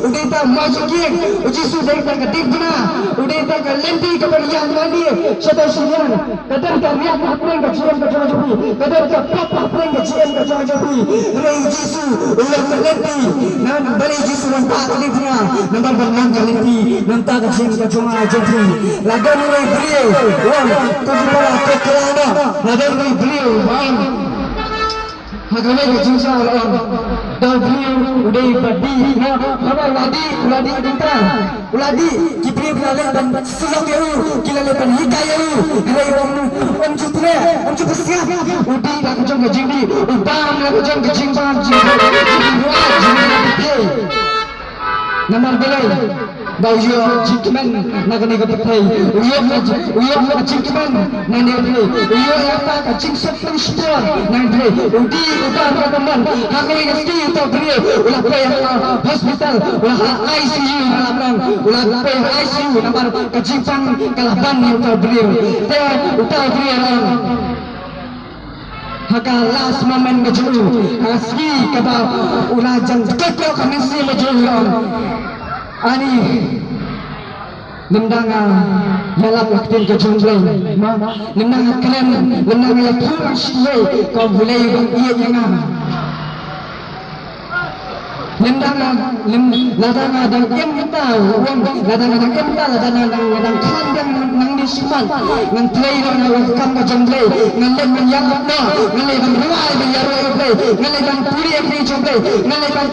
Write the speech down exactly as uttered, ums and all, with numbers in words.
U dei tang ma jingkieng, u Jisu u dei tang ka diengphna, u dei tang ka lynti kaba ïaid mane shatai shiliang. Ka don ka riak hapdeng ka jingim ka jong ka jong phi, ka don ka pop hapdeng ka jingim ka jong ka jong phi. Hynrei u Jisu u long ka lynti, namar balei u Jisu u wan pah ka diengphna, namar ban long ka lynti na ka bynta ka jingim ka jong ka jong phi. La don uwei u briew, u ong, to ki para to kylla noh, la don uwei u briew, u ong. Ha kawei ka jingshah la ong, da u briew u dei ba dih, no, haba u la dih, u la dih kumta. U la dih, ki briew ki la leit ban syllok ïa u, ki la leit ban hikai ïa u. Hynrei um, um ju treh, um ju pyrshah. U dih la ka jong ka jingdih, u bam la ka jong ka jingbam, jingbam, jingbam, jingbam. Namar balei? Ba u ïoh jingkmen na kane ka pyrthei. U ïoh ka ji-, u ïoh ka jingkmen na kane ka pyrthei. U ïoh ïa ka jingsuk pynshpor na kane ka pyrthei. U dih u bam ka kamon. Ha kawei ka sngi uta u briew u la poi ha hospital, u la ha I C U, u la poi ha I C U namar ka jingpang ka la ban ïa uta u briew. Te uta u briew u la Ha ka last moment ka jong u, ha ka sngi kaba u la jan dkut ïa ka mynsiem ka jong u, u ong, ani, lymda nga ïalap ïa ka ktien ka jong U Blei, ma, lymda nga kren, lymda nga ïathuh shisha, ka Blei u ban ïeit ïa nga. Lymda nga, lym, lada nga dang im mynta, u ong, lada nga dang im mynta, lada nga dang, nga dang khlaiñ biang nangne shakhmat, ngan trei noh na ka kam ka jong U Blei, ngan leit ban ïalap noh, ngan leit ban rwai ban ïaroh ïa U Blei, ngan leit ban pule ïa ka ktien jong U Blei, ngan leit ban